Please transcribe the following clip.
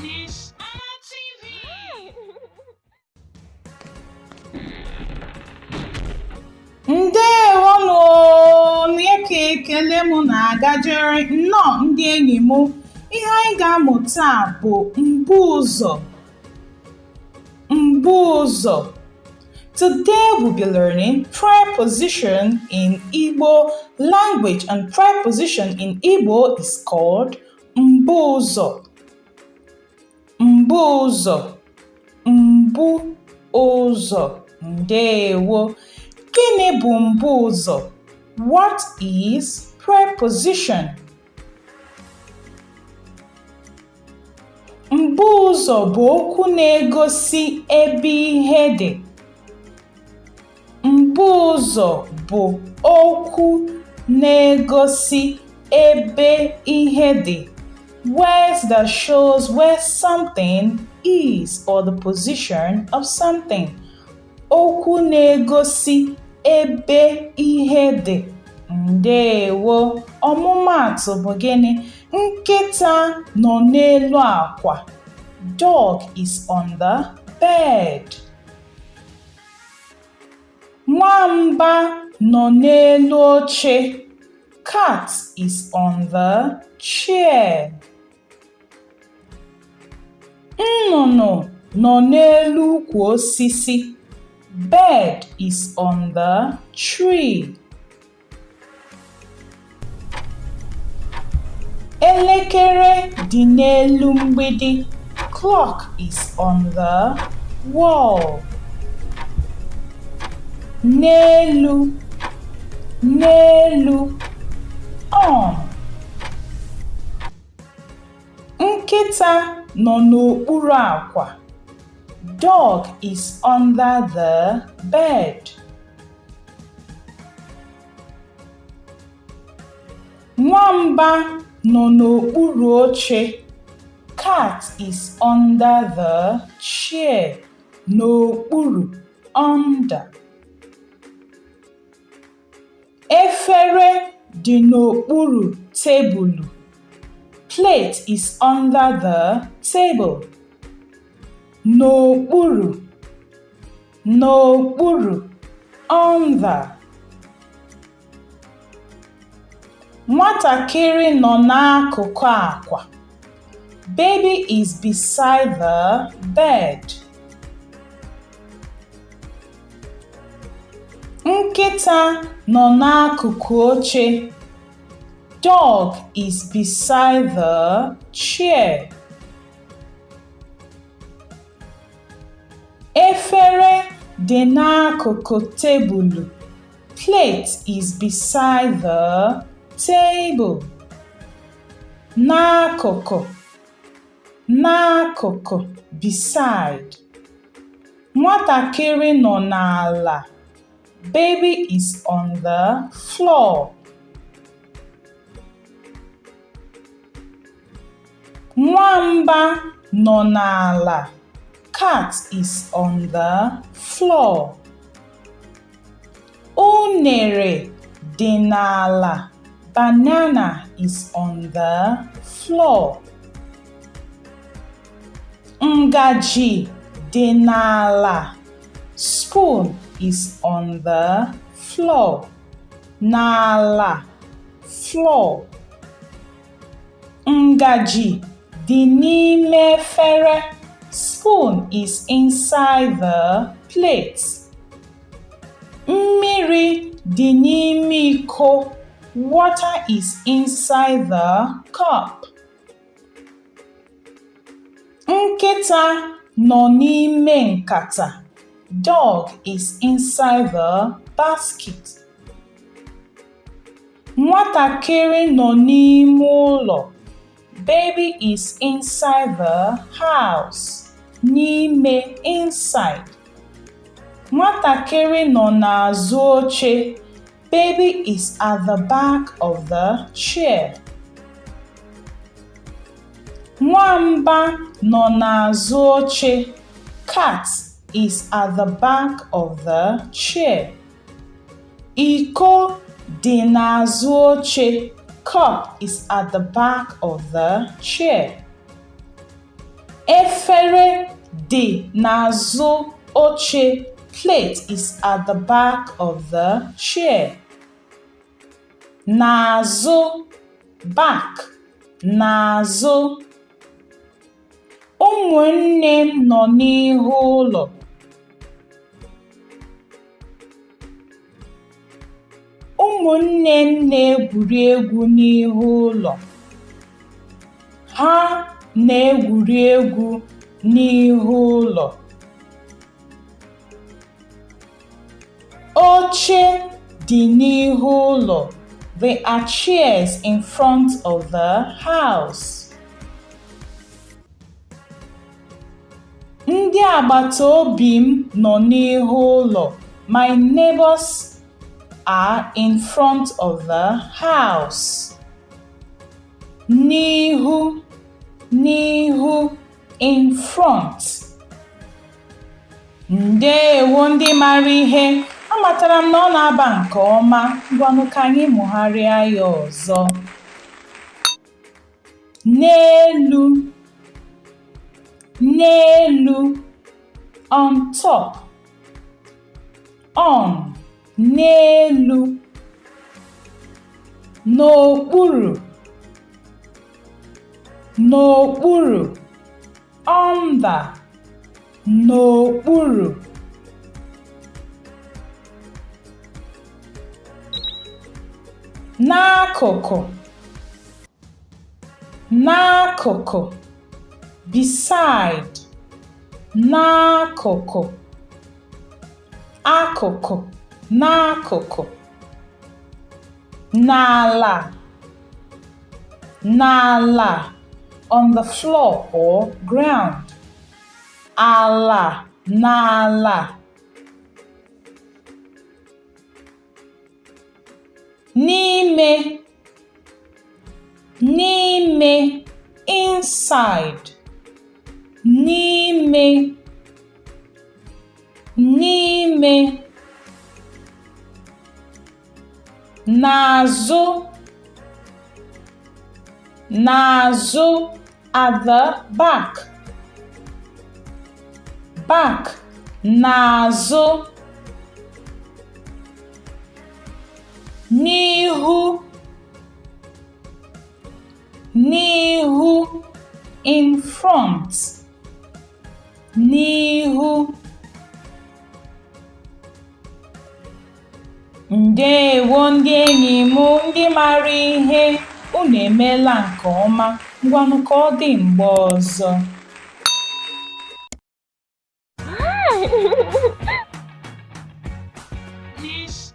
Miss Anna TV. Ndewonụ onye ka ekele m na-agajere nnọọ ndị enyi m. Ihe anyị ga-amụ taa bụ mbuụzọ. Mbuụzọ. Today we'll be learning preposition in Igbo language, and preposition in Igbo is called mbuụzọ. Mbuụzọ. Mbu ụzọ. Ndewo. Gịnị bụ mbuụzọ? What is preposition? Mbuụzọ bụ okwu na-egosi ebe ihe dị. Mbuụzọ bụ okwu na-egosi ebe ihe dị. Words that shows where something is or the position of something. Okwu na-egosi ebe ihe dị. Ndewo. Ọmụmaatụ bụ gịnị? Nkịta nọ n'elu akwa. Dog is on the bed. Nwamba nọ n'elu oche. Cat is on the chair. Nnụnụ nọ n'elu ukwu osisi. Bird is on the tree. Elekere dị n'elu mgbidi. Clock is on the wall. N'elu, n'elu, on. Nkịta nọ n'okpuru akwa. Dog is under the bed. Nwamba nọ n'okpuru oche. Cat is under the chair. N'okpuru, under. Efere dị n'okpuru tebulu. Plate is under the table. N'okpuru, n'okpuru, under. Nwatakịrị nọ n'akụkụ akwa. Baby is beside the bed. Nkịta nọ n'akụkụ oche. Dog is beside the chair. Efere dị n'akụkụ tebulu. Plate is beside the table. N'akụkụ, n'akụkụ, beside. Nwatakịrị nọ n'ala. Baby is on the floor. Nwamba nọ n'ala. Cat is on the floor. Unere dị n'ala. Banana is on the floor. Ngaji dị n'ala. Spoon is on the floor. N'ala, floor. Ngaji dị n'ime efere. Spoon is inside the plate. Mmiri dị n'ime iko. Water is inside the cup. Nkịta nọ n'ime nkata. Dog is inside the basket. Nwatakịrị nọ n'ime ụlọ. Baby is inside the house. N'ime, inside. Nwatakịrị nọ n'azụ oche. Baby is at the back of the chair. Nwamba nọ n'azụ oche. Cat is at the back of the chair. Iko dị n'azụ oche. Cup is at the back of the chair. Efere dị n'azụ oche. Plate is at the back of the chair. N'azụ, back, n'azụ. Ụmụnne m nọ n'ihu ụlọ. Ụmụnne m na-egwuri egwu n'ihu ụlọ. Ha na-egwuri egwu n'ihu ụlọ. Oche dị n'ihu ụlọ. There are chairs in front of the house. Ndị agbata obi m nọ n'ihu ụlọ. My neighbors are in front of the house. N'ihu, n'ihu, in front. Ndeewo ndị mara ihe, amatara m na ọ na-aba nke ọma. Ngwanụ ka anyị mụgharịa ya ọzọ. N'elu, n'elu, on top, on, n'elu, n'okpuru, n'okpuru, under, n'okpuru. N'akụkụ, n'akụkụ, beside, n'akụkụ, akụkụ, n'akụkụ. N'ala, n'ala, on the floor or ground. Ala, n'ala. N'ime, n'ime, inside. N'ime, n'ime. N'azụ, n'azụ, at the back, back, n'azụ. N'ihu, n'ihu, in front, n'ihu. Ndeewo ndị enyi m ndị mara ihe, unu emeela nke ọma. Ngwanụ ka ọ dị mgbe ọzọ. Isi.